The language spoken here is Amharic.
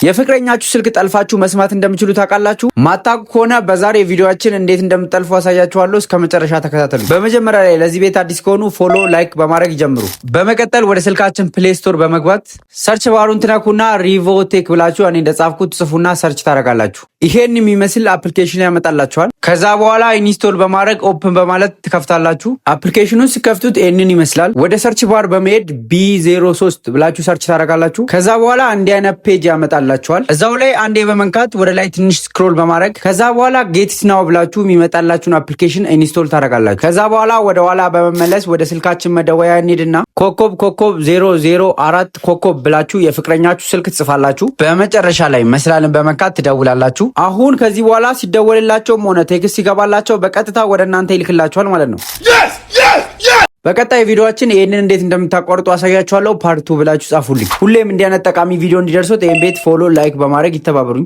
የፍቅረኛችሁ ስልክ ጠልፋችሁ መስማት እንደምችሉ ታውቃላችሁ? ማታውቁ ከሆነ በዛሬ ቪዲዮአችን እንዴት እንደምትጠልፉ አሳያችኋለሁ። እስከ መጨረሻ ተከታተሉ። በመጀመሪያ ላይ ለዚህ ቤት አዲስ ከሆኑ follow፣ like በማድረግ ይጀምሩ። በመቀጠል ወደ ስልካችን Play Store በመግባት search bar ኡን ትነኩና ሪቮቴክ ብላችሁ እኔ እንደጻፍኩት ጽፉና search ታደርጋላችሁ። ይሄን የሚመስል application ያመጣላችኋል። ከዛ በኋላ install በማድረግ open በማለት ትከፍታላችሁ። Application ኑን ስትከፍቱት ይህንን ይመስላል። ወደ search bar በመሄድ B03 ብላችሁ search ታደርጋላችሁ። ከዛ በኋላ እንዲህ አይነት page ያመጣላችኋል። እዛው ላይ አንዴ በመንካት ወደ ላይ ትንሽ scroll በማድረግ ከዛ በኋላ get now ብላችሁ የሚመጣላችሁን application install ታደርጋላችሁ። ከዛ በኋላ ወደ ኋላ በመመለስ ወደ ስልካችን መደወያ እንሄድና **004* ብላችሁ የፍቅረኛችሁ ስልክ ትጽፋላችሁ። በመጨረሻ ላይ መሰላልን በመንካት ትደውላላችሁ። አሁን ከዚህ በኋላ ሲደወልላቸውም ሆነ text ሲገባላቸው በቀጥታ ወደ እናንተ ይልክላችኋል ማለት ነው። በቀጣይ ቪዲዮአችን ይህንን እንዴት እንደምታቋርጡ አሳያችኋለሁ። Part 2 ብላችሁ ጻፉልኝ። ሁሌም እንዲህ አይነት ጠቃሚ ቪዲዮ እንዲደርሶት ይህን ቤት follow፣ like በማድረግ ይተባበሩኝ።